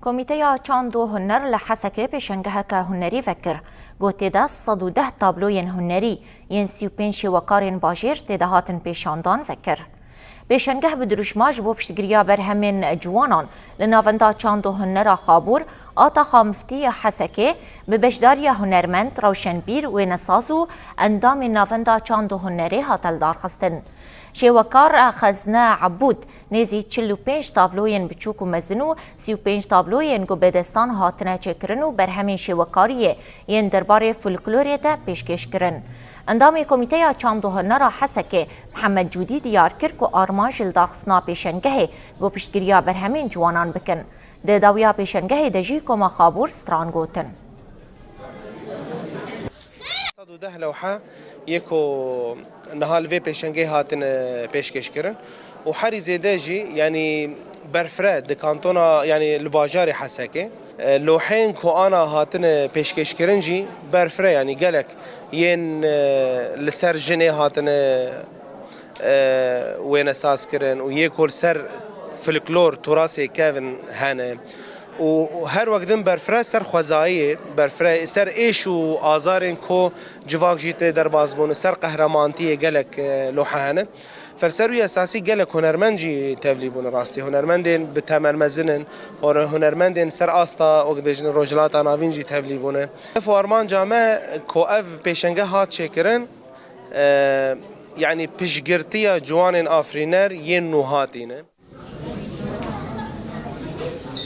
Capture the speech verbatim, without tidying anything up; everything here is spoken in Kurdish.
Komîteya Çand û Huner li Hesekê pêşengeheke hunerî vekir. Got tê de sed û deh tabloyên hunerî yên sî û pênc şêwekarên bajêr tê de hatin pêşandan vekir. Pêşengeh bi dirûşma ji bo piştgiriya berhemên ciwanan li Navenda Çand û Hunera Xabûr a Taxa Miftî ya Hesekê bi beşdariya hunermend, rewşenbîr, wênesaz û endamên Navenda Çand û Hunerê hate lidarxistin. Şêwekar Xezne Ebûd nêzî çil û pênc tabloyên biçûk û mezin û sî û pênc tabloyên ku bêdestan hatine çêkirin û berhemên şêwekariyê yên derbarê folklorê de pêşkêş kirin. Endamê Komîteya Çand û Hunera Hesekê Mihemed Cûdî diyar kir ku armanc ji lidarxistina pêşengehê ku piştgiriya berhemên ciwanan bikin. Di dawiya pêşengehê de jî Koma Xabûr stran gotin. Sed û deh lewhe yê ku niha li vê pêşengehê hatine pêşkêşkirin û herî zêde jî, yanî berfireh di kantona, yanî li bajarê Hesekê, e, lewheyên ku ana hatine pêşkêşkirin jî berfireh, yanî gelek yên, e, li ser jinê hatine, e, wênesaz kirin û yê ku li ser folklor, turasê kevin hene. Û her wek din berfireh ser xwezayiyê, berfireh ser êş û azarên ku civak jî tê derbas bûn, ser qehremaniyê gelek, e, lohe hene. Fer ser wî esasî gelek hunermend jî tevlî bûn rastî. Hunermendên bi temel mezin in, hor-, hunermendên ser asta, wek dibêjin, Rojhilata Navîn jî tevlî bûne. Ev armanca me ku ev pêşenge hat çêkirin, e, yanî piştgirtiya ciwanên afirîner yên nû hatî ne.